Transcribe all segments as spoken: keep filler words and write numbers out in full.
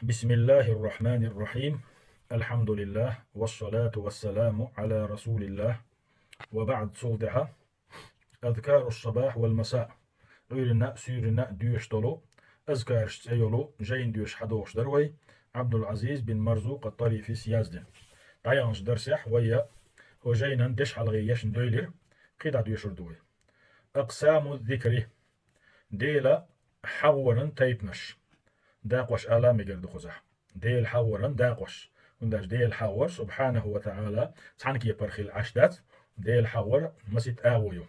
بسم الله الرحمن الرحيم. الحمد لله، والصلاة والسلام على رسول الله. وبعد، цул тӀехьа أذكار الصباح والمساء. Ӏуйранна а, суьйранна а доьшуш долу азкараш цӀе йолу жайна доьшуш хьадогӀуш дара вай, Ӏабдул-Ӏазиз бин Марзукъ ат-ТӀарифис яздина. ДӀаяханчу дарсехь вай хӀокху жайнан дешхьалгӀе ешна девлира, кхидӀа доьшур ду вай. أقسام الذكر. Делан хьагӀоран тайпанаш. Дакъош ала мегар ду кхузахь. Делан хьагӀоран дакъош. ХӀунда аьлча Делан хьагӀор, субхьанаху ва таӀала, цхьана кепара хилла Ӏаш дац, Делан хьагӀор масийтта агӀо ю.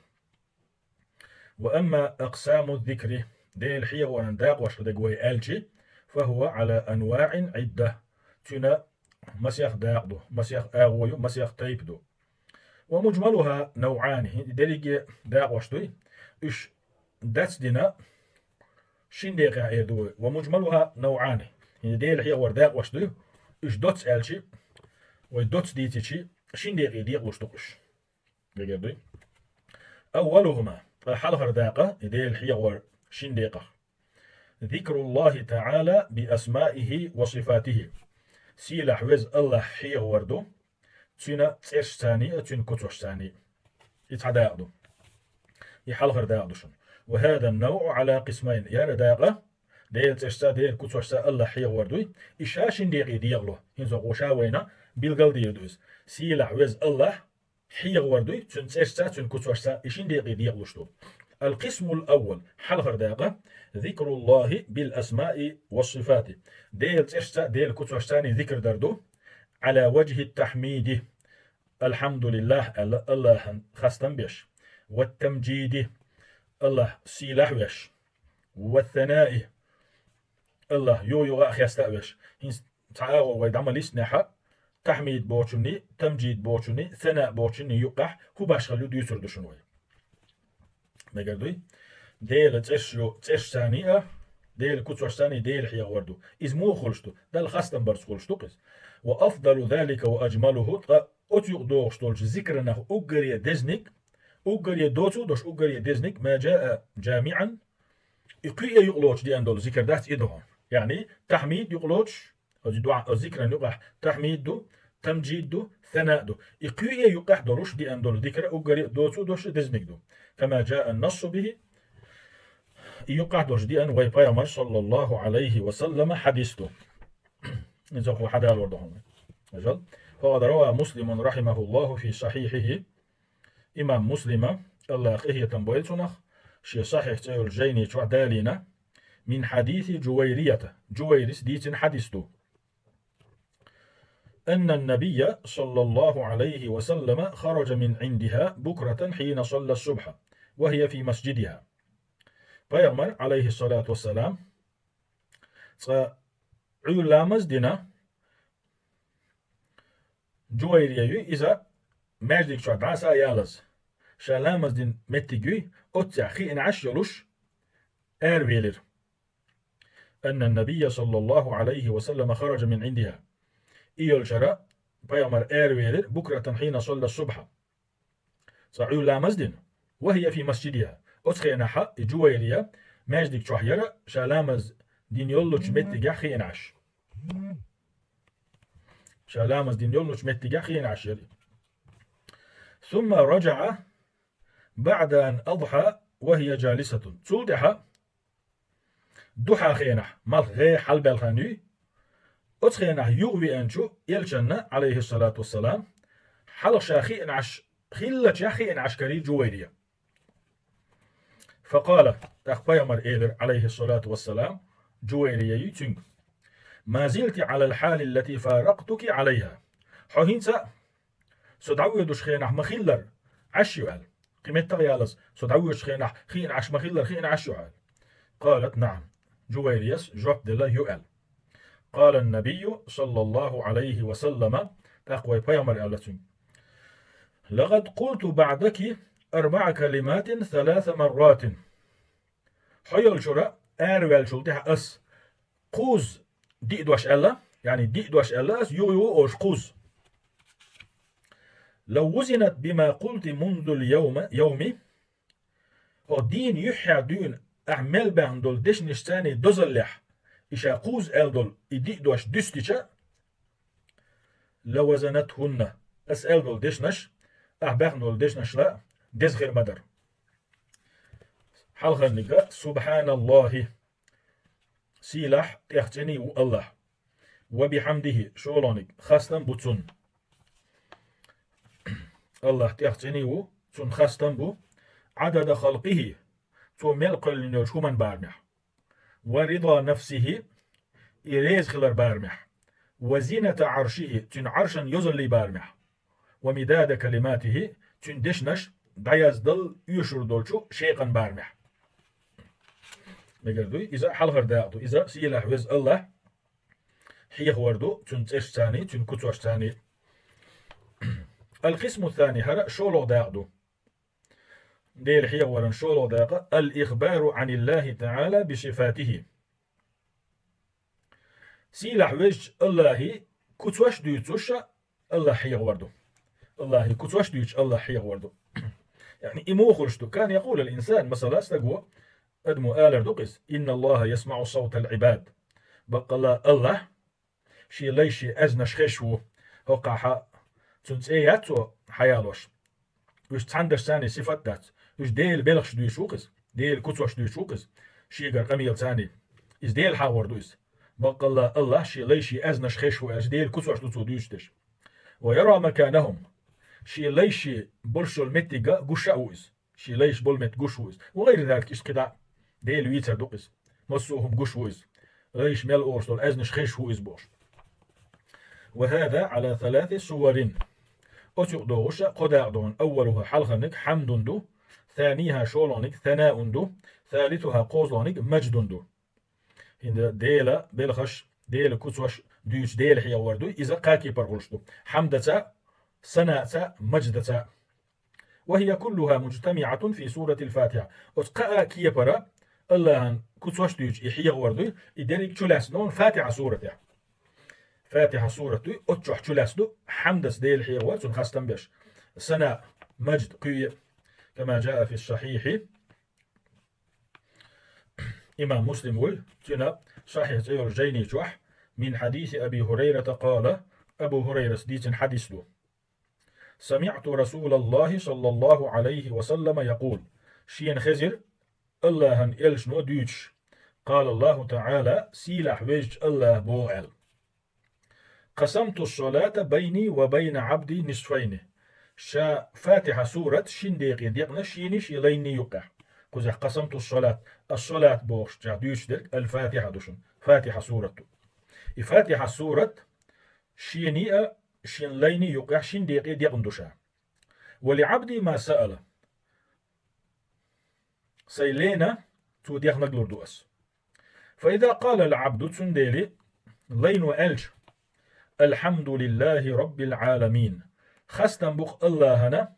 وأما أقسام الذكر, Делан хьагӀоран дакъош хӀун дерг вай аьлча, فهو على أنواع عدة. Цуьнан масех дакъа ду, масех агӀо ю, масех тайпа ду. ومجملها نوعان, хӀинца дерриге дакъош дуй, уьш дацдина шин декъехь эр ду вай. ومجملها نوعان, хӀинца Делан хьагӀоран дакъош дуй, уьш доцца аьлча, вай доцца дийцича, шин декъе декъалуш ду уьш. Мегар дуй. أولهما, ткъа хьалхара дакъа, и Делан хьагӀор шин декъах. ذكر الله تعالى بأسمائه وصفاته. Сийлахь веза АллахӀ хьагӀор ду, цуьнан цӀерашцаний а, цуьнан куцашцаний а. И цхьа дакъа ду. И хьалхара дакъа ду шуна. وهذا النوع على قسمين. ХӀара дакъа, Делан цӀерашца, Делан куцашца АллахӀ хьагӀор дуй, и ша шин декъе декъало. ХӀинца хӀокхо ша вайна билгал дийр ду иза. Сийлахь веза АллахӀ хьагӀор дуй, цуьнан цӀерашца, цуьнан куцашца, и шин декъе декъалуш ду. القسم الأول, хьалхара дакъа, ذكر الله بالأسماء والصفات. Делан цӀерашца, Делан куцашцаний зикр дар ду, على وجه التحميد, الحمد لله аьлла, АллахӀан хастам беш, والتمجيد, АллахӀ сийлахь веш, والثناء, АллахӀ юха-юха а хеста а веш. ХӀинца цхьа агӀо вай дӀа ма лиснехь, тахьмид бохучунний, тамжид бохучунний, сана бохучунний юккъехь хӀун башхалла ю дуьйцур ду шуна вай. Мегар дуй? Делан цӀераш ю, цӀерашцаний а, Делан куцашцаний Дела хьехавар ду. Иза муха хуьлуш ду? Далла хастам барца хуьлуш ду-кх иза. وأفضل ذلك وأجمله, ткъа оцу юкъа догӀуш долчу зикранах уггаре а дезаниг, уггаре а доцу а долуш, уггаре а дезаниг, ما جاء جامعا, и кхуье юкъа лоцуш деана долу зикр дац и догӀу. Яъни, тахьмид юкъа лоцуш, оцу дуӀа, оцу зикран юкъахь тахьмид ду, тамжид ду, сана ду. И кхуье юкъахь долуш деана долу зикр уггаре а доцу а долуш дезаниг ду. كما جاء النص به, и юкъахь долуш деана вай Пайхамар, саллаллаху Ӏалайхи ва саллама, хьадис ду. Иза хьо хьадалор ду хьуна. Ажал. فقد روى مسلم رحمه الله في صحيحه, имам Муслима, АллахӀа къинхетам бойла цунах, шен Сахьихь цӀе йолчу жайни чохь далийна, من حديث جويرية, Жувайрис дийцина хьадис ду. أن النبي صلى الله عليه وسلم خرج من عندها بكرة حين صلى الصبح وهي في مسجدها. Пайхамар, Ӏалайхиссалату вассалам, цкъа Ӏуьйра ламаз дина, Жувайрия ю иза, маьждиг чохь дӀаса а ялаза. Ша ламаз дина меттиг юй, оццехь хиъна Ӏаш йолуш, аравелира. أن النبي صلى الله عليه وسلم خرج من عندها. И йолчара Пайхамар аравелира, بكرة حين صلى الصبح. Цкъа Ӏуьйра ламаз дина. وهي في مسجدها. Оцу хенахь и Жувайрия маьждиг чохь яра, ша ламаз дина йоллучу меттигехь хиъна Ӏаш. Ша ламаз дина йоллучу меттигехь хиъна Ӏаш яра. ثم رجع بعد أن أضحى وهي جالسة. Цул тӀаьхьа духьа хенахь, малх гӀе хьалабаьлла хан юй, оцу хенахь юхавеанчу элчанна, Ӏалайхиссалату вассалам, хьалха ша хиъна Ӏаш, хиллачех хиъна Ӏаш карийра Жувайрия. فقال, тӀаккха Пайхамар элира, Ӏалайхиссалату вассалам, Жувайрия ю цуьнга: ما زلت على الحال التي فارقتك عليها. Хьо хӀинца а со дӀавоьдучу хенахь ма-хиллара Ӏаш ю аьлла. Кхин меттах а ялаза, со дӀавоьдучу хенахь хиъна Ӏаш ма-хиллара хиъна Ӏаш ю аьлла. قالت: نعم. Жувайрияс жоп делла: ю аьлла. قال النبي صلى الله عليه وسلم, тӀаккха вай Пайхамар аьлла цуьнга: لقد قلت بعدك أربع كلمات ثلاث مرات. Хьо йолчура араваьллачул тӀаьхьа ас кхузза диъ дош аьлла, яъни диъ дош аьлла ас, юха-юха олуш кхузза. لو وزنت بما قلت منذ اليوم, يوم, хӀокху дийнан юьххьехь дуьйна ахь мел баьхна долу дешнашцаний дозаллехь, и ша кхузза аьлла долу и диъ дош дуьстича, «لوزنتهن», ас аьлла долу дешнаш, ахь баьхна долу дешнашла деза хир ма дара. Хьалхарниг: «سبحان الله», сийлахь тӀех цӀений ву АллахӀ. «وبحمده», шолгӀаниг: хастам бу Цунна. АллахӀ тӀех цӀений ву, Цунна хастам бу, «عدد خلقه», Цо мел кхоьллина йолчу хӀуманан барамехь. «ورضا نفسه», и реза хилар барамехь. «وزنة عرشه», Цуьнан Ӏаршан йозаллин барамехь. «ومداد كلماته», Цуьнан дешнаш дӀаяздал оьшур долчу шекъан барамехь. Мегар дуй, иза хьалхара дакъа ду. Иза сийлахь веза АллахӀ хьехавар ду Цуьнан цӀерашцаний, Цуьнан куцошцаний. «القسم الثاني», хӀара шолгӀа дакъа ду. Дела хьехаваран шолгӀа дакъа: «الإخبار عن الله تعالى بصفاته». Сийлахь везачу АллахӀан куцош дуьйцуш АллахӀ хьехавар ду. АллахӀан куцош дуьйцуш АллахӀ хьехавар ду. Яъни, и муха хуьлуш ду? «كأن يقول الإنسان», масала, стаго, адамо алар ду-кх иза: «إن الله يسمع صوت العباد». Баккъалла АллахӀ Шен лайшен аьзнаш хезаш ву. ХӀокхахь Цуьнан цӀе яц Цо хьаялош. Уьш цхьана дашцаний сифат дац. Уьш Делан белхаш дуьйцуш ву-кх иза. Делан куцош дуьйцуш ву-кх иза. Шегара къамелацаний. Иза Дела хьехавар ду иза. Баккъалла АллахӀ Шен лайшен аьзнаш хезаш ву аьлча, Делан куцош ду Цо дуьйцуш дерш. «ويرى مكانهم». Шен лайшен болуш йолу меттиг гуш а ву иза. Шен лайш болу меттиг гуш ву иза. «وغير ذلك», иштта кхидӀа а Дела вийцар ду-кх иза. Массо а хӀума гуш ву иза. Лайш мел олуш долу аьзнаш хезаш ву иза бохуш. «وهذا على ثلاث صور». Оцу юкъа догӀуш а кхо дакъа ду хьуна: «أولها», хьалхарниг, «حمد» ду, «ثانيها», шолгӀаниг, «ثناء» ду, «ثالثها», кхозлагӀниг, «مجد» ду. ХӀинца Делан белхаш, Делан куцош дуьйцуш Дела хьехавар ду, иза кхаа кепара хуьлуш ду: хьамдаца, санаъца, мадждаца. «وهي كلها مجتمعة في سورة الفاتحة». Оцу кхаа кепара АллахӀан куцош дуьйцуш и хьехавар ду, и дерриг а чулаьцна ду Фатихьа суратехь. Фатихьа сурат ду, оцу чохь чулаьцна ду, хьамдаца Дела хьехавар, Цунна хастам беш. Санаъ, маджд, кхуьуш. «كما جاء في الصحيح». Имам Муслим вуй, цуьнан Сахьихь цӀе йолу жайни чохь: «من حديث أبي هريرة قال», Абу ХӀурайрас дийцина хьадис ду. «سمعت رسول الله صلى الله عليه وسلم يقول», шена хезира АллахӀан элчано дуьйцуш: «قال الله تعالى», сийлахь везачу АллахӀа боху аьлла: «قسمت الصلاة بيني وبين عبدي نصفين». Ша Фатихьа сурат шина декъе декъна шений, шен лайний юккъехь. Кхузахь «قسمت الصلاة», ас-салат бохуш чохь дуьйцуш дерг аль-Фатихьа ду шуна. Фатихьа сурат ду. И Фатихьа сурат шений а, шен лайний юккъехь шина декъе декъна ду ша. «ولعبدي ما سأل». Сайн лена цо дехнарг лур ду ас. «فإذا قال العبد», цундела лайно аьлча: «الحمد لله رب العالمين», хастам бу-кх АллахӀана,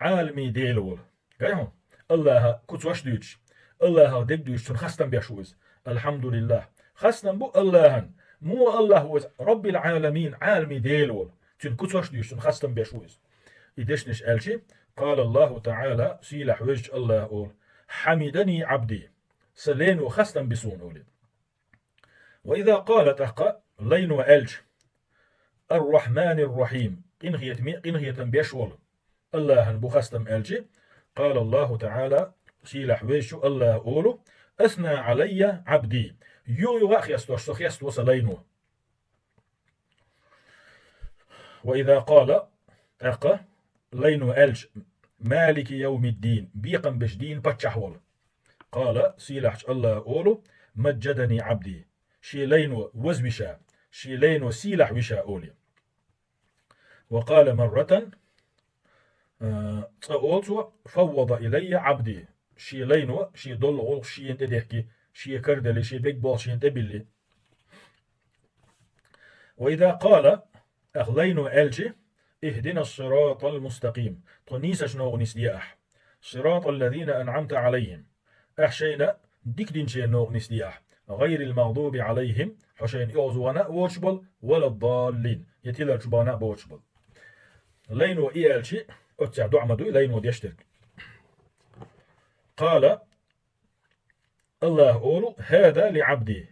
Ӏаламийн Дела волу. Гай хьуна? АллахӀан куцош дуьйцуш, АллахӀах дерг дуьйцуш, Цунна хастам беш ву иза. «الحمد لله». Хастам бу АллахӀана. Муха АллахӀ ву иза? «رب العالمين», Ӏаламийн Дела волу. Цуьнан куцош дуьйцуш, Цунна хастам беш ву иза. И дешнаш аьлча, «قال الله تعالى», сийлахь везачу АллахӀа олу: «حمدني عبدي», сан лено хастам би суна олий. «وإذا قال», тӀаккха лайно аьлча: «الرحمن الرحيم», къинхетаме а, къинхетам беш волу АллахӀана бу хастам аьлча, «قال الله تعالى», сийлахь везачу АллахӀа олу: «أثنى علي عبدي», юха-юха а хестош со хеставо сан лайно. «وإذا قال», тӀаккха лайно аьлча: «مالك يوم الدين», бекхам беш дийнан паччахь волу. «قال», сийлахьчу АллахӀа олу: «مجدني عبدي», шен лайно вазвеш а, шен лайно сийлахь веш а олий. «وقال مرة», а, цкъа олу цо: «فوض إلي عبدي», шен лайно шен доллу гӀуллакх шена тӀе дехкий, шен кара делли, шен бегболх шена тӀе билли. «وإذا قال», тӀаккха лайно аьлча: «اهدنا الصراط المستقيم», тхо нийсачу новкъа нисде ахь. «صراط الذين أنعمت عليهم», ахь шайна дика динчеран новкъа нисде ахь. «غير المغضوب عليهم», хьо шайна оьгӀазвахана а воцуш болу, «ولا الضالين», я тиларчу бахана а боцуш болу. Лайно и аьлча, оццехь доӀа ма дуй лайно деш дерг. «قال», АллахӀа олу: «هذا لعبدي».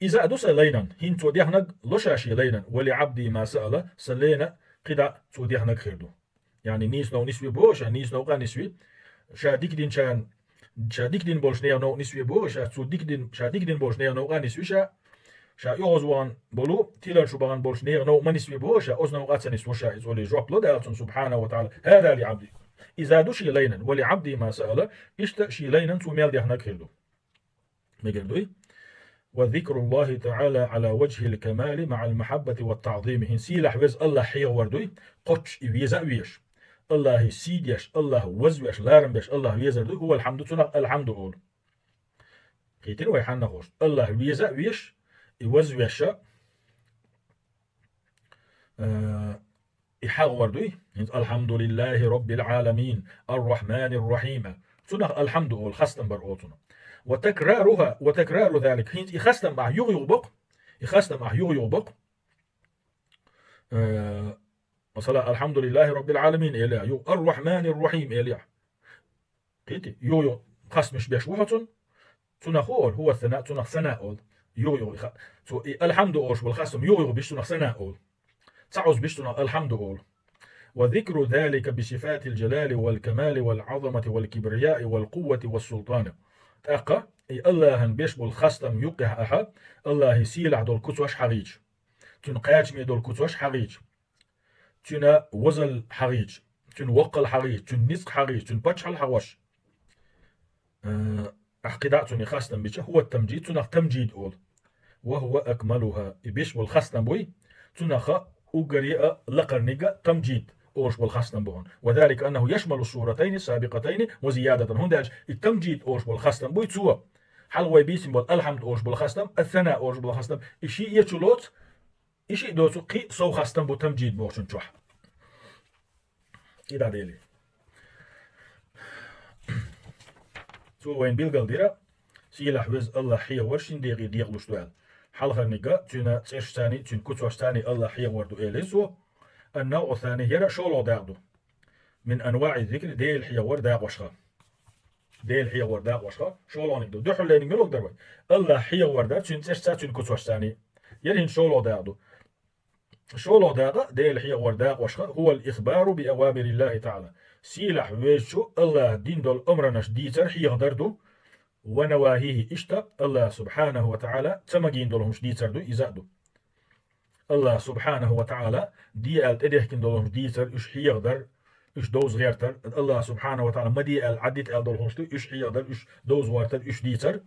Иза а ду сан лайнан, хӀинца цо дехнаг ло ша ший лайнан, ва ли Ӏабди ма саъала, сан лайна кхидӀа цо дехнаг хир ду. Яъни нийсонов нисве боху ша, нийсонов къа нисве, ша дика динчарна, ша дика дин болчу нехан новкъа нисве боху ша, цо дика дин, ша дика дин болчу нехан новкъа нисве ша, ша оьгӀаз вахана болу, тилар шу бахана болчу нехан новкъа ма нисве боху ша, оцу новкъа ца нисву ша, иза олий жоп ло Дала цунна, субхьанаху ва тагӀала, хӀаза ли Ӏабди. Иза ду ший лайнан, ва ли Ӏабди ма саъала, иштта ший лайнан цо мел дехнаг хир ду. Мегар дуй? Ва зикруллахи тагӀала Ӏала ваджхил камали маӀал махьаббати ва тагӀзими. ХӀинца сийлахь веза Аллахь хьехавар дуй, кхоччуш и веза а везаш. Аллахье сий деш, Аллахь вазвеш, ларам беш, Аллахь везар дуй, хӀува алхьамду, цунах алхьамду олу. Кхийтина вай хьанна хууш? Аллахь веза а везаш, и вазвеша, а, и хьагӀвар дуй. ХӀинца «Алхьамдулиллахи Роббил Ӏаламин, Ар-Рахманир Рахим». Цунах алхьамду олу, хастам бар олу цунах. Ва такраруха, ва такрару залик. ХӀинца и хастам ахь юха-юха бакъ. И хастам ахь юха-юха бакъ. Э, масала, «Алхьамдулиллахи Роббил Ӏаламин» эле, юха «Ар-Рахманир Рахим» эле. Кхийтий, юха-юха хастамаш беш ву хьо цунна. Цунах хӀу олу, хӀува сана, цунах сана олу. Юха-юха и ха-, цо и алхьамду олуш болу хастам юха-юха биш, цунах сана олу. Ца Ӏузбиш цунах алхьамду олу. Ва зикру залика би сифатил джалали вал камали вал Ӏазамати вал кибрияи вал къуввати вас султани. ТӀаккха и Аллахьан беш болу хастам юккъехь ахьа, Аллахьи сийлахь долу куцаш хьагӀийча, цуьнан кхачаме долу куцаш хьагӀийча, цуьнан возал хьагӀийча, цуьнан воккхал хьагӀийча, цуьнан ницкъ хьагӀийча, цуьнан пачхьал хьагӀош. Э, ахь кхидӀа а цунна хастам бича, хӀува тамджид, цунах тамджид олу. Ва хӀува акмалуха, и биш болу хастам буй, цунах уггаре а лакхарниг а тамджид олуш болу хастам бу хьуна. Ва залика аннаху яшмалу суратайни сабикъатайни ва зиядатан. ХӀунда аьлча и тамджид олуш болу хастам буй цо. Хьалха вай бийцина болу алхьамд олуш болу хастам, ас-сана олуш болу хастам, и шиъ а чу лоцу, и шиъ доцу кхин а сов хастам бу тамджид бохучун чохь. И дӀа дели. Цо вайна билгал дира, сийлахь веза Аллахь хьехавар шин декъе декъалуш ду аьлла. Хьалхарниг а цуьнан цӀерш царний, цуьнан куцаш царний Аллахь хьехавар ду элира цо. Ан-навъу сани, яра шолгӀа дакъа ду. Мин анваъи зикри, Дела хьехавар дакъошха. Дела хьехавар дакъошха, шолгӀаниг ду. Дуьххьарлерниг муьлха дара вай? Аллахь хьехавар дара, цуьнан цӀерш ца, цуьнан куцаш царний. Яра хӀинца шолгӀа дакъа ду. ШолгӀа дакъа, Дела хьехавар дакъошха, хӀува ал-ихбару би авамириллахи тагӀала. Сийлахь везачу Аллахь дина долу амранаш дийцар хьехадар ду. Ва навахихи, иштта Аллахь субхьанаху ва тагӀала ца магийна долу хӀумаш дийцар ду, иза а ду. Аллахь субхьанаху ва тагӀала де аьлла тӀедехкина долу хӀумаш дийцар, уьш хьехадар, уьш довза гӀертар, Аллахь субхьанаху ва тагӀала ма де аьлла, Ӏаддита аьлла долу хӀумаш ду, уьш хьехадар, уьш довза гӀортар, уьш дийцар,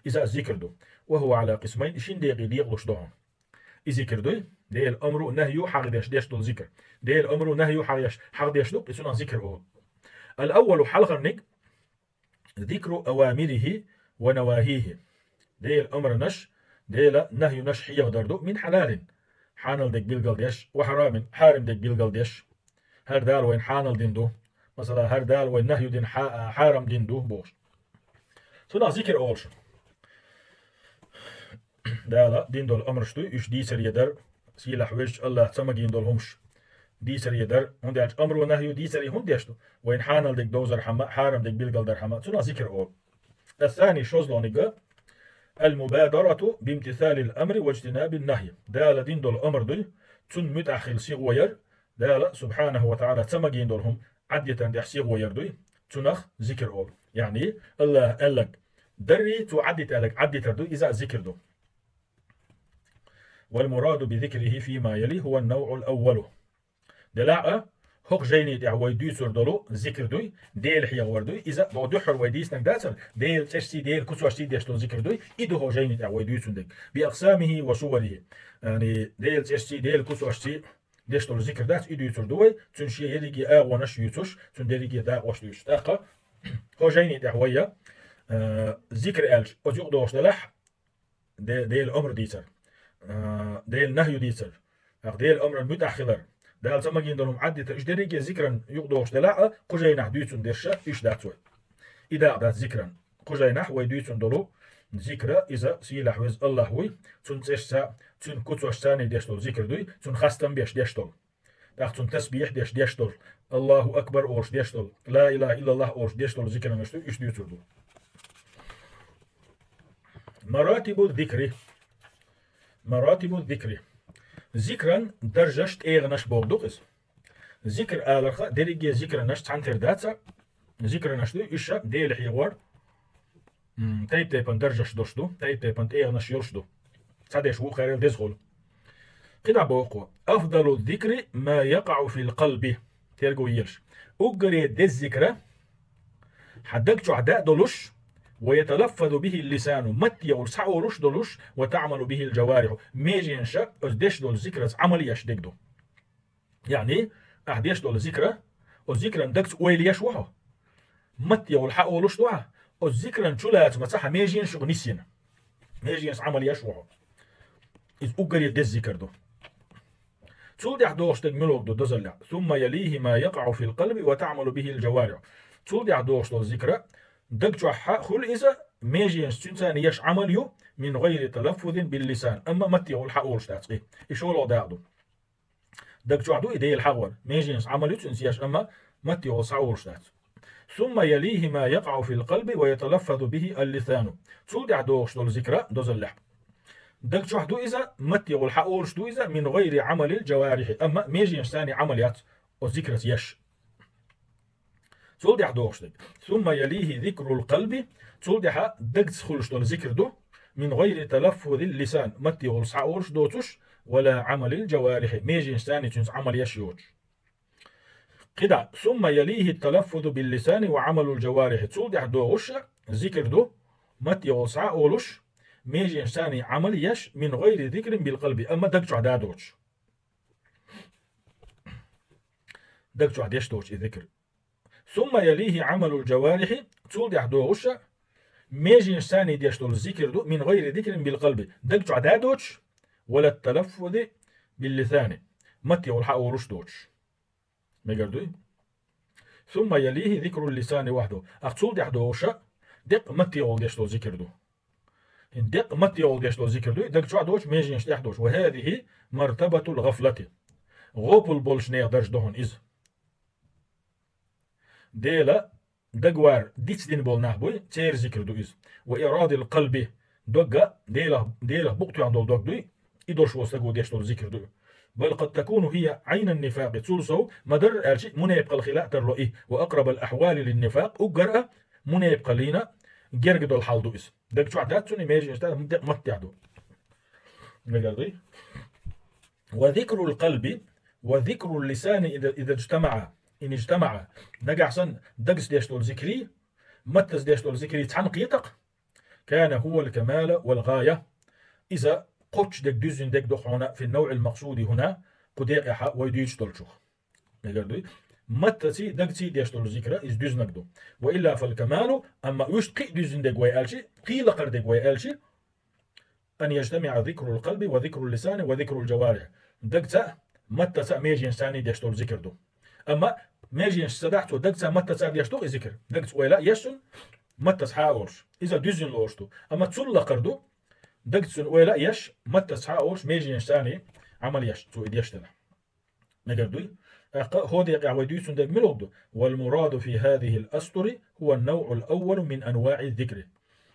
иза а зикр ду. Ва хӀува Ӏала къисмайн, шин декъе декъалуш ду хьуна. И зикр дуй, Делан амру, нахью хьагӀдеш деш долу зикр. Делан амру, нахью хьагӀдеш, хьагӀдеш ду, и цунах зикр олу. Ал-аввалу, хьалхарниг, зикру авамирихи ва навахихи. Делан амранаш, Делан нахьюнаш хьехадар ду, мин хьалалин, хьанал дерг билгал деш, ва хьарамин, хьарам дерг билгал деш. ХӀара Дала вайна хьанал дина ду. Масала, хӀара Дала вайна нахью дина, хьа-, хьарам дина ду, бохуш. Цунах зикр олуш. Дала дина долу амраш дуй, уьш дийцаре дар, сийлахь везачу Аллахь ца магийна долу хӀумаш дийцаре дар, хӀунда аьлча амру нахью дийцаре хӀунда деш ду? Вайна хьанал дерг довзархьама, хьарам дерг билгалдархьама, цунах зикр олу. Ас-сани, шозлагӀниг а, ал-мубадарату бимтисалил амри ваджтинабин нахьи. Дала дина долу амр дуй, цунна муьтӀахь хила сихо яр, Дала субхьанаху ва тагӀала ца магийна долу хӀума Ӏаддитан тӀехь сихо яр дуй, цунах зикр олу. Яъни, Аллахь аьлларг дарри, цо Ӏаддита аьлларг Ӏаддитар дуй, иза а зикр ду. Вал мураду би зикрихи фима яли хӀува ан-навъул аввалу. Делахь а, хӀокху жайни тӀехь вай дуьйцур долу зикр дуй, Дела хьехавар дуй, иза а боху дуьххьара вай дийцинарг дацара, Делан цӀершций, Делан куцошций деш долу зикр дуй, и ду хӀокху жайни тӀехь вай дуьйцун дерг. Би акъсамихи ва суварихи. Яъни, Делан цӀершций, Делан куцошций деш долу зикр дац, и дуьйцур ду вай, цуьнан шен ерриге агӀонаш юьйцуш, цуьнан дерриге дакъош дуьйцуш. ТӀаккха хӀокху жайни тӀехь вай, э, зикр аьлча, оцу юкъадогӀуш делахь, Де-, Делан амр дийцар, э, Делан нахью дийцар, тӀаккха Делан амран муьтӀахь хилар, Дала ца магийна долу хӀума Ӏаддитар, уьш дерриге зикран юкъадогӀуш делахь а, кху жайнахь дуьйцун дерш а уьш дац вай. И дакъа дац зикран. Кху жайнахь вай дуьйцун долу зикра, иза сийлахь веза Аллахь вуй, цуьнан цӀершца, цуьнан куцошцаний деш долу зикр дуй, цуьнан хастам беш деш долу. ТӀаккха цуьнан тасбихь деш, деш долу, Аллаху акбар олуш деш долу, ла илаха иллаллахӀ олуш деш долу зикранаш ду, уьш дуьйцур ду. Маратибу зикри. مراتب الذكر. Зикран даржаш, тӀегӀанаш бохург ду-кх иза. Зикр аларх дерриге зикранаш цхьаьнатера дац. Зикранаш ду уьш, Дела хьехор, м, тайп-тайпана даржаш долуш ду, тайп-тайпана тӀегӀанаш йолуш ду. Цхьадерш вукхарел деза хуьлу. КхидӀа боху: أفضل الذكر ما يقع في القلب. Терго елаш. Уггаре деза зикра хьан даг чохь даа долуш, ويتلفظ به اللسان, матте гӀуллакх схьаолуш долуш, وتعمل به الجوارح, меженаш оцу деш долу зикраца Ӏамал еш дерг ду. Яъни, ахь деш долу зикра, оцу зикран дагца ойла еш ву хьо. Матте гӀуллакх схьаолуш ду хьан, оцу зикран чулацамца хьан меженаш юха нисйина. Меженаш Ӏамал еш ву хьо. Иза уггаре деза зикр ду. Цул тӀаьхьа догӀуш дерг муьлха ду дозаллехь? ثم يليه ما يقع في القلب وتعمل به الجوارح. Цул тӀаьхьа догӀуш долу зикра, даг чохь хуьлу иза, меженаш цуьнца еш Ӏамал ю, من غير تلفظ باللسان, амма матте гӀуллакх схьаолуш дац и. И шолгӀа дакъа ду. Даг чохь ду и Дела хьехор, меженаш Ӏамал ю цуьнца еш, амма матте гӀуллакх схьаолуш дац. ثم يليه ما يقع في القلب ويتلفظ به اللسان. Цул тӀаьхьа догӀуш долу зикра дозаллехь. Даг чохь ду иза, матте гӀуллакх схьаолуш ду иза, من غير عمل الجوارح, амма меженашца Ӏамал яц оцу зикраца еш. Цул тӀаьхьа догӀуш дерг. ثم يليه ذكر القلب, цул тӀаьхьа дагца хуьлуш долу зикр ду, من غير تلفظ اللسان, матте гӀуллакх схьаолуш доцуш, ولا عمل الجوارح, меженашца цуьнца Ӏамал еш йоцуш. КхидӀа, ثم يليه التلفظ باللسان وعمل الجوارح, цул тӀаьхьа догӀуш зикр ду, матте гӀуллакх схьаолуш, меженашца Ӏамал еш, من غير ذكر بالقلب, амма даг чохь даа доцуш. Даг чохь деш доцуш и зикр. ثم يليه عمل الجوارح, цул тӀаьхьа догӀуш, меженашца деш долу зикр ду, من غير ذكر بالقلب, даг чохь даа доцуш, ولا التلفظ باللسان, матте гӀуллакх схьаолуш доцуш. Мегар дуй? ثم يليه ذكر اللسان وحده. Ахь цул тӀаьхьа догӀуш, деккъа матте гӀуллакх деш долу зикр ду. ХӀинца деккъа матте гӀуллакх деш долу зикр ду, даг чохь доцуш, меженаш тӀехь доцуш. وهذه مرتبة الغفلة. ГӀопал болчу нехан дарж ду хьуна иза. Дела дагвар дицдина болу нах буй, церан зикр ду иза. وإعراض القلب, догга, Делах, Делах букъ тоьхна долу дог дуй, и долуш волу стага деш долу зикр ду. بل قد تكون هي عين النفاق, цул сов, ма-дарра аьлча, мунепакъалла хила а тарло и, وأقرب الأحوال للنفاق, уггар а мунепакъаллина герга долу хьал ду иза. Даг чохь дац цуьнан, меженаш тӀехь, деккъа маттехь ду. Мегар дуй? وذكر القلب وذكر اللسان إذا، إذا اجتمعا، إن اجتمعا. Нагахь санна дагца деш долу зикрий, маттаца деш долу зикрий цхьаьна кхета-кх, كان هو الكمال والغاية. Иза кхоччуш дерг, дуьззина дерг ду хьуна, في النوع المقصود هنا, кху декъехь вай дуьйцуш долчух. Мегар дуй? Маттаций, дагций деш долу зикра иза дуьзнарг ду. وإلا فالكمال, амма уьш кхин а дуьззина дерг вай аьлча, кхин а лакхара дерг вай аьлча, أن يجتمع ذكر القلب وذكر اللسان وذكر الجوارح. Дагца а, маттаца а, меженашца а деш долу зикр ду. Амма меженашца ца дахь, цо дагца а, маттаца а деш ду-кх и зикр. Дагца ойла а еш цунна, маттаца схьа а олуш. Иза дуьззина лоруш ду. Амма цул лакхара ду, дагца цунна ойла а еш, маттаца схьа а олуш, меженашца а Ӏамал еш, цо и деш делахь. Мегар дуй? ТӀаккха хӀокху декъехь вай дуьйцун дерг муьлха ду? والمراد في هذه الأسطر هو النوع الأول من أنواع الذكر.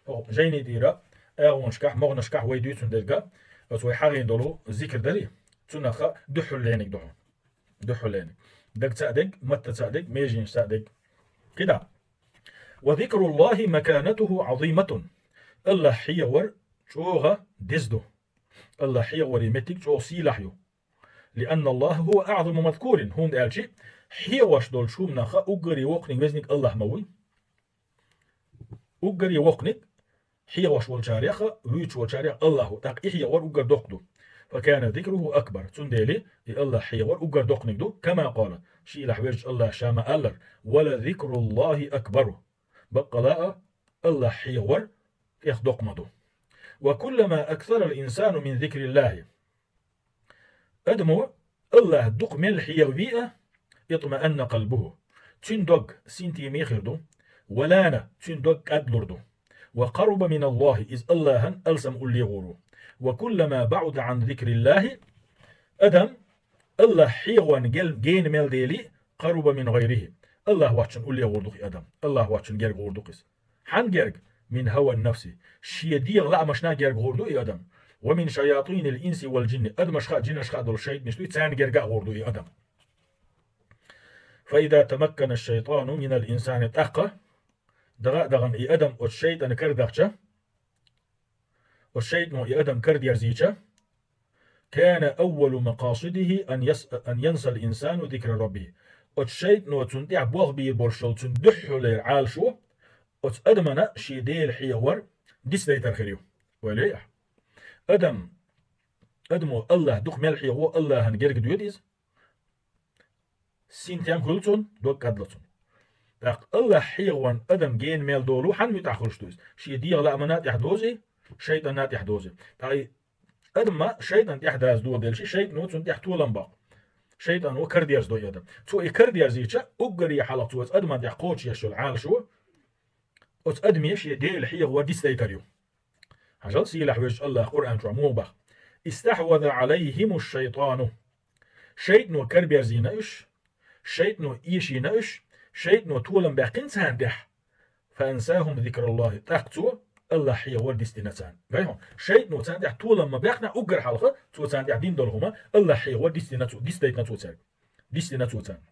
ХӀокху жайни тӀера агӀонашкахь, могӀанашкахь вай дуьйцун дерг, оцу вай хьахийна долу зикр дарий, цунах дуьххьарлерниг ду хьуна. Дуьххьарлерниг. Дагца а дерг, маттаца а дерг, меженашца а дерг. КхидӀа. وذكر الله مكانته عظيمة. АллахӀ хьехор чӀогӀа деза ду. АллахӀ хьехоран меттиг чӀогӀа сийлахь ю. لأن الله هو أعظم مذكور, хӀунда аьлча хьехош долчу хӀуманах уггаре воккханиг, везаниг АллахӀ ма вуй. Уггаре воккханиг хьехош волчарех, вуьйцуш волчарех АллахӀ ву, тӀаккха и хьехор уггар доккха ду. فكان ذكره أكبر, цундела и АллахӀ хьехор уггар доккханиг ду, كما قال, шийлахь верзачу АллахӀа ша ма-аллара: ولذكر الله أكبر. Баккъала а АллахӀ хьехор тӀех доккха ма ду. وكلما أكثر الإنسان من ذكر الله. Адамо АллахӀ дукха мел хьехаве а, اطمأن قلبه, цуьнан дог синтеме хир ду, ولان, цуьнан дог кӀадлур ду. وقرب من الله, иза АллахӀан алсам уллехь гӀур ву. وكلما بعد عن ذكر الله, адам АллахӀ хьехорна гел-, гена мел дели, قرب من غيره, АллахӀ воцчунна уллехь гӀур ду-кх и адам, АллахӀ воцчунна герга гӀур ду-кх иза. Хьанна герга? من هوى النفس, шен дегӀан лаамашна герга гӀур ду и адам. ومن شياطين الإنس والجن, адамашха а, жинашха а долу шайтӀанаш дуй, царна герга а гӀур ду и адам. فإذا تمكن الشيطان من الإنسان, тӀаккха дагӀа а дахана и адам оцу шайтӀана карадахча, оцу шайтӀано и адам карадерзийча, كان أول مقاصده أن يس-, أن ينسى الإنسان ذكر ربه. Оцу шайтӀано цунна тӀехь болх бийр болуш йолу цуьнан дуьххьарлера Ӏалашо, оцу адамана шен Дела хьехавар дицдайтар хир ю. Вай ле ахь? Адам, адамо АллахӀ дукха мел хьехаво, АллахӀана герга доьду иза. Синтем хуьлу цунна, дог кӀадла цунна. ТӀаккха АллахӀ хьехаван адам гена мел долу хьанна муьтӀахь хуьлуш ду иза? Шен дегӀан лаамана тӀехь дозий, шайтӀанна тӀехь дозий? Ткъа и адамна шайтӀанна тӀехь даза доладелча, шайтӀано цунна тӀехь толам баккха. ШайтӀано карадерзадо и адам. Цо и карадерзийча, уггаре хьалха цо оцу адамна тӀехь кхочушъеш йолу Ӏалашо оцу адаме шен Дела хьехавар дицдайтар ю. Хьажал, сийлахь везачу АллахӀа Къуръан чохь муха боху: استحوذ عليهم الشيطان. ШайтӀано караберзийна уьш, шайтӀано эшийна уьш, шайтӀано толам баьккхина царна тӀехь. فأنساهم ذكر الله. ТӀаккха цо АллахӀ хьехавар дицдина царна. Гай хьуна, шайтӀано царна тӀехь толам ма баьккхинехь, уггар хьалха цо царна тӀехь дина долу хӀума, АллахӀ хьехавар дицдина цо, дицдайтина цо цаьрга. Дицдина цо царна.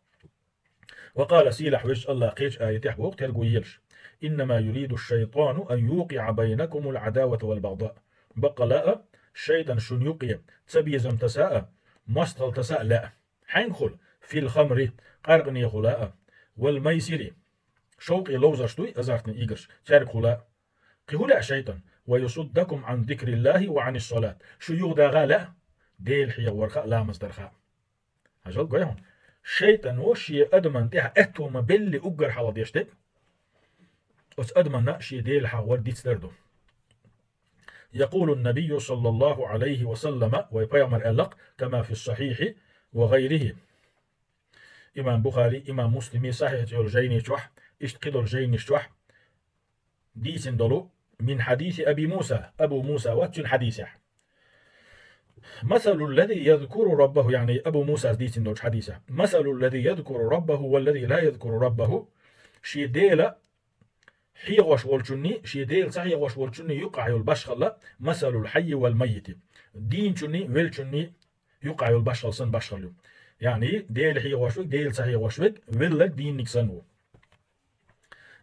وقال, сийлахь везачу АллахӀа кхечу аятехь боху, терго елаш: إنما يريد الشيطان أن يوقع بينكم العداوة والبغضاء. Баккъала а, шайтӀана шуна юккъе цабезам таса а, мостагӀалла таса а лаьа. Хьаьнгахула? في الخمر, къаркъанехула а, والميسر, шовкъе ловзарш дуй, азартни играш, цаьргахула а. Кхин хӀун лаьа шайтӀана? ويصدكم عن ذكر الله وعن الصلاة. Шу юхадагӀа лаьа Дела хьехаварха а, ламаз дарха а. Хьажал, гой хьуна, шайтӀано шен адаман тӀехь аьтто ма белли уггар хьалха деш дерг, оцу адаманна шен Дела хьехавар дицдар ду. يقول النبي صلى الله عليه وسلم, вай пайхамар аьлла-кх, كما في الصحيح وغيره. Имам Бухари, имам Муслими Сахьихь цӀе йолу жайни чохь, иштта кхидолу жайнаш чохь дийцина долу, من حديث أبي موسى, Абу Муса вац цуьнан хьадисехь. مثل الذي يذكر ربه, яъни Абу Мусас дийцина долчу хьадисехь: مثل الذي يذكر ربه والذي لا يذكر ربه. Шен Дела хьехош волчунний, шен Дела ца хьехош волчунний юккъахь йолу башхалла, مثل الحي والميت. Дийначунний, веллачунний юккъахь йолу башхалла санна башхалла ю. Яъни, Дела хьехош верг, Дела ца хьехош верг, велларг, дийнарг санна ву.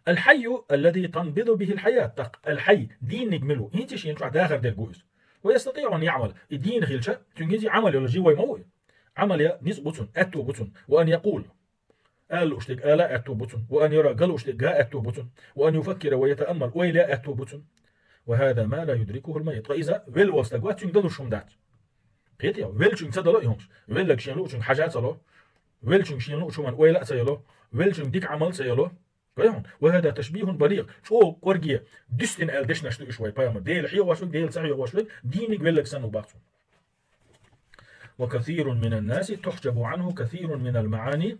الحي الذي تنبض به الحياة. ТӀаккха аль-хьай, дийнарг мила ву? ХӀинца шена чохь дахар дерг ву иза. ويستطيع أن يعمل. И дийна хилча, цуьнга хӀинца Ӏамал йолу, живой ма ву и. Ӏамал ян ницкъ бу цунна, аьтто бу цунна. وأن يقول. Ала лууш дерг ала аьтто бу цунна. وأن يرى, ган лууш дерг ган аьтто бу цунна. وأن يفكر ويتأمل, ойла ян аьтто бу цунна. وهذا ما لا يدركه الميت. Ткъа иза велла волу стаг вац, цуьнга далуш хӀума дац. Кхетий, веллачуьнга ца дало и хӀумаш. Велларг шена луучуьнга хьажа а ца ло. Веллачуьнга шена луучу хӀуманна ойла а ца яло. Веллачуьнга дика Ӏамал а ца яло. Гой хьуна, وهذا تشبيه بليغ. ЧӀогӀа кӀорге дуьстина аьлла дешнаш ду уьш вай пайхамар. Дела хьехош верг, Дела ца хьехош верг, дийнарг, велларг санна ву боху цо. وكثير من الناس تحجب عنه كثير من المعاني.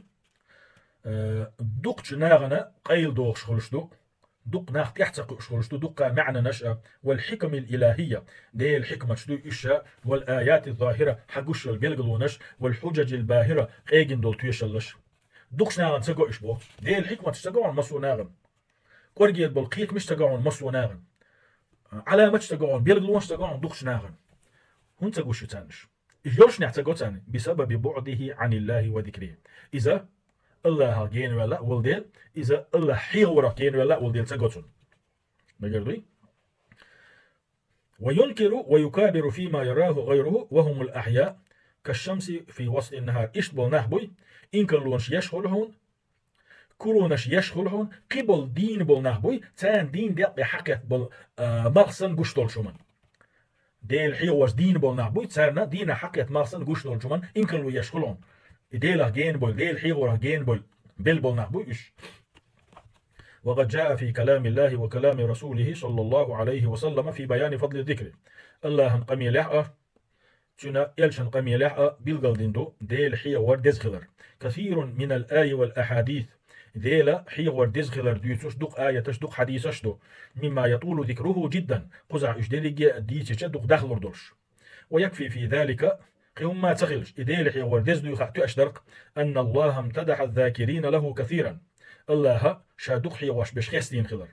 Э, дукхачу нахана къайладохуш хуьлуш ду, дукха нах тӀаьхьа ца кхуьуш хуьлуш ду дуккха маьӀнанаш а, والحكم الإلهية, Делан хьикматаш дуй уьш а, والآيات الظاهرة, хьан гуш йолу билгалонаш, والحجج الباهرة, къегина долу тоьшаллаш. Дукхачу нахана ца го уьш боху. Делан хьикматаш ца го хьуна массо а нахана. КӀоргера болу кхетамаш ца го хьуна массо а нахана. Ӏаламаташ ца го хьуна, билгалонаш ца го хьуна дукхачу нахана. ХӀунда ца гуш ю царна уьш? Уьш йолушшехь ца го царна, بسبب بعده عن الله وذكره. Иза АллахӀах генаваьлла а волу дела, иза АллахӀ хьехаварах генаваьлла а волу дела ца го цунна. Мегар дуй? وينكر ويكابر فيما يراه غيره وهم الأحياء كالشمس في وسط النهار. Иштта болу нах буй, инкарлонаш еш хуьлу хьуна, куронаш еш хуьлу хьуна, кхин болу дийна болу нах буй, царна дийна декъе хьакхетта болу, а, малх санна гуш долчу хӀуманна. Дела хьехош дийна болу нах буй, царна дийнахь хьакхетта малх санна гуш долчу хӀуманна инкарло еш хуьлу хьуна. И Делах гена болу, Дела хьехорах гена болу, белла болу нах буй уьш. وقد جاء في كلام الله وكلام رسوله صلى الله عليه وسلم في بيان فضل الذكر. АллахӀан къамелехь а, Цуьнан элчан къамелехь а билгалдина ду Дела хьехор деза хилар. كثير من الآي والأحاديث. Дела хьехор деза хилар дуьйцуш дукха аяташ, дукха хьадисаш ду. مما يطول ذكره جدا. Кхузахь уьш дерриге а дийцича дукха дахлур долуш. ويكفي في ذلك, кхин хӀумма ца хилча, и Дела хьехор деза дуй хаа тоьаш дарх, أن الله امتدح الذاكرين له كثيرا. АллахӀа ша дукха хьехош берш хестийна хилар.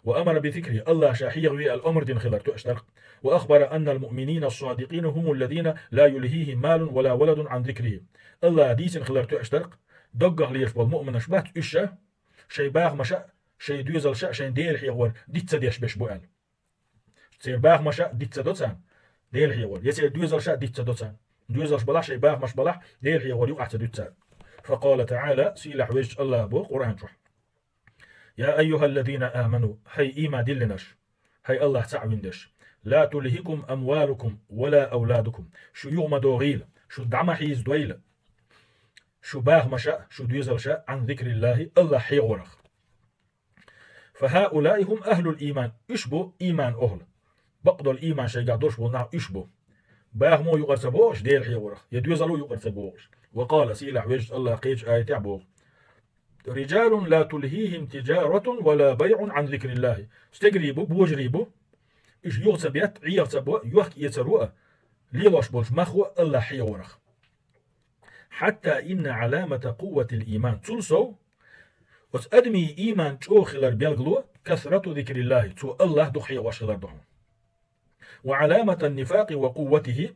وأمر بذكره, АллахӀ ша хьехаве аьнна омра дина хилар тоьаш дар-кх. وأخبر أن المؤمنين الصادقين هم الذين لا يلهيهم مال ولا ولد عن ذكره. АллахӀ дийцина хилар тоьаш дар-кх, доггах лелаш болу муъминаш бац уьш, шайн бахамаша а, шайн доьзалша а шайн Дела хьехавар диц ца деш беш бу аьлла. Церан бахамаша а диц ца до царна Дела хьехавар, я церан доьзалша а диц ца до царна. Доьзалш балахь, шайн бахамаш балахь, Дела хьехавар юкъахь ца дуьту царна. فقال تعالى, сийлахь везачу АллахӀа боху Къуръан чохь: يا أيها الذين آمنوا, хӀай ийман диллинарш, хӀай АллахӀ цхьаъ вина дерш, لا تلهكم أموالكم ولا أولادكم, шу юха ма догӀийла, шу дӀа ма хьийзадойла, шу бахамаша а, шу доьзалша а, عن ذكر الله, АллахӀ хьехаварах. فهؤلاء هم أهل الإيمان, уьш бу ийман охӀла. Бакъдолу ийман шайгахь долуш болу нах уьш бу. Бахамо юкъара ца богӀуш Дела хьехаварах, я доьзало юкъара ца богӀуш. وقال, сийлахь везачу АллахӀа кхечу аятехь боху: رجال لا تلهيهم تجارة ولا بيع عن ذكر الله. Стегарий бу, божарий бу, уьш юха ца бетта, Ӏеха ца бо, йохка-эцаро а, лелош болчу махо а АллахӀ хьехаварах. حتى إن علامة قوة الإيمان, цул сов оцу адамийн ийман чӀогӀа хилар билгало كثرة ذكر الله, цо АллахӀ дукха хьехош хилар ду хьуна. وعلامة النفاق وقوته,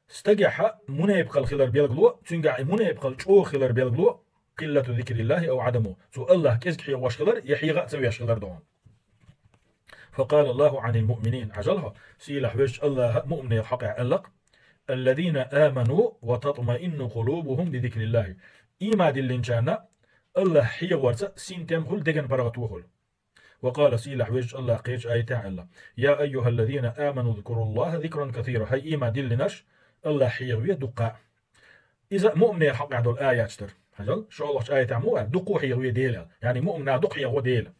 стагехь мунепакъал хилар билгало, цуьнгахь и мунепакъал чӀогӀа хилар билгало قلة ذكر الله أو عدمه, цо АллахӀ кӀезиг хьехош хилар я хьеха а ца веш хилар ду хьуна. فقال الله عن المؤمنين, хьажал хьо, сийлахь везачу АллахӀа муъминех хьокъехь аьлла-кх: الذين آمنوا وتطمئن قلوبهم بذكر الله. Ийман диллинчарна АллахӀ хьехаварца синтем хуьлу, деган паргӀато хуьлу. وقال, сийлахь везачу АллахӀа кхечу аятехь аьлла: يا أيها الذين آمنوا اذكروا الله ذكرا كثيرا. ХӀай ийман диллинарш, АллахӀ хьехаве дуккха а. Иза муъминех хьокъехь долу аяташ дара. Хьажал, шолгӀачу аятехь муха аьлла, дуккха а хьехаве Дела аьлла. Яъни муъминаш дукха хьехаво Дела.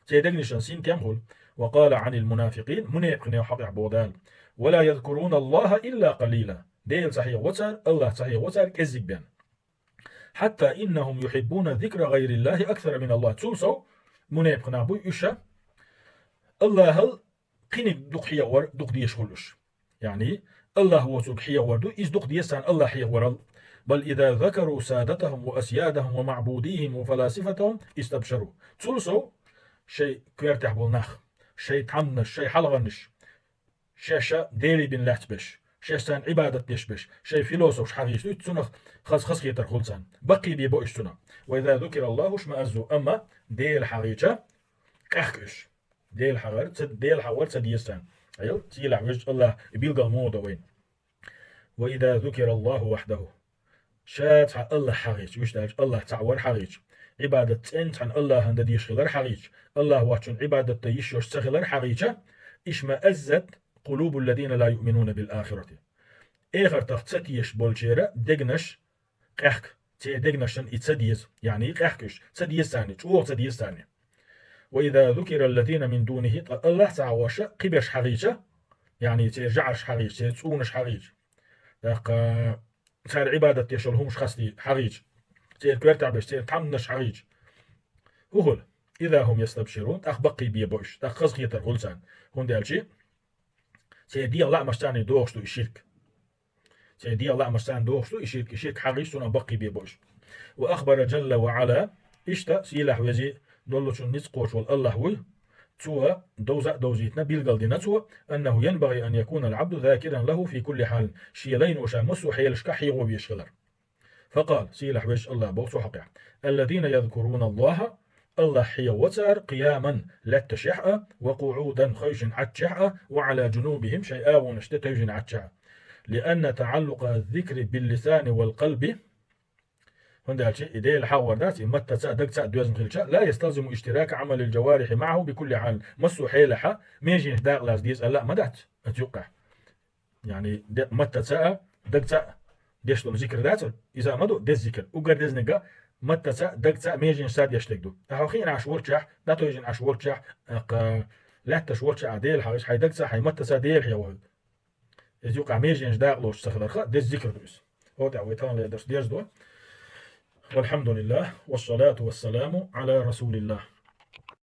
Церан дегнашна синтем хуьлу. وقال عن المنافقين, мунепакъинех хьокъехь боху Дала: ولا يذكرون الله إلا قليلا. Дела ца хьехаво цара, АллахӀ ца хьехаво цара кӀеззиг бен. حتى إنهم يحبون ذكر غير الله أكثر من الله. Цул сов мунепакъ нах буй уьш, АллахӀал кхиниг дукха хьехавар дукха дезаш хуьлу уьш. Яъни, АллахӀ воцург хьехавар ду, иза дукха деза царна АллахӀ хьехаварал. بل إذا ذكروا سادتهم وأسيادهم ومعبوديهم وفلاسفتهم استبشروا. Цул сов шайн коьртехь болу нах, шайн тхьамданаш, шайн хьалхарнаш, шаьш а Деле бина лаьцна берш, шаьш царна Ӏибадат деш берш, шайн философаш хьагӀийча дуьйцу, цунах хаза хазахетар хуьлу царна. Баккхий бен бо уьш цунах. وإذا ذكر الله اشمأزوا, амма Дела хьагӀийча, къаьхка уьш. Дела хьагӀар ца, Дела хьагӀар ца деза царна. Айо, сийлахь везачу АллахӀа и билгал муха до вайна. وإذا ذكر الله وحده. Ша цхьа АллахӀ хьагӀийча, вуьш даьлча АллахӀ цхьаъ вар хьагӀийча, Ӏибадат цӀена цхьана АллахӀана дан дезаш хилар хьагӀийча, АллахӀ воцчунна Ӏибадат дан йиш йолуш ца хилар хьагӀийча, اشمأزت قلوب الذين لا يؤمنون بالآخرة. Эхартах ца тешаш болчеран дегнаш къаьхка, церан дегнашна и ца деза, яъни къаьхка уьш, ца деза царна, чӀогӀа ца деза царна. وإذا ذكر الذين من دونه, ткъа АллахӀ ца хьахош кхиберш хьагӀийча, яъни церан жӀараш хьагӀийча, церан цӀунаш хьагӀийча, тӀаккха цара Ӏибадат деш йолу хӀумаш хасти хьагӀийча, церан коьртехь берш, церан тхьамданаш хьагӀийча, хӀун хуьлу? إذا هم يستبشرون, тӀаккха баккхий бен бо уьш, тӀаккха хазахетар хуьлу царна, хӀунда аьлча церан дегӀан лаамашца царна догӀуш ду и ширк. Церан дегӀан лаамашца царна догӀуш ду и ширк, и ширк хьагӀийча цунах баккхий бен бо уьш. وأخبر جل وعلا, иштта сийлахь везий доллучун ницкъ кхочуш волу АллахӀ вуй, цо довза а довзийтина, билгал дина цо, أنه ينبغي أن يكون العبد ذاكرا له في كل حال, шен лайно ша массо а хьелашкахь хьехо везаш хилар. فقال, сийлахь везачу АллахӀа боху цу хьокъехь: الذين يذكرون الله, АллахӀ хьехаво цара, قياما, лаьтташехь а, وقعودا, хевшина Ӏаччехь а, وعلى جنوبهم, шайн агӀонаш тӀе тевжина Ӏаччехь а. لأن تعلق الذكر باللسان والقلب, хӀунда аьлча и Дела хьахор дац, и маттаца а, дагца а доьзна хилча, لا يستلزم اشتراك عمل الجوارح معه بكل حال, массо а хьелехь меженаш дакъа лаза деза аьлла а ма дац оцу юккъехь. Яъни де-, маттаца а, дагца а деш долу зикр дацара, иза а ма ду деза зикр. Уггар дезаниг а маттаца а, дагца а, меженашца а деш дерг ду. Ахьа хиъна Ӏаш волччехь, дӀатевжина Ӏаш волччехь, тӀаккха лаьтташ волччехь а Дела хьахийча, хьайн дагца а, хьайн маттаца а Дела хьехо хьо. Иза юкъахь меженаш дакъа лоцуш ца хиларх а деза зикр ду иза. ХӀокху тӀехь вай таханлера дарс дерзадо. والحمد لله، والصلاة والسلام على رسول الله.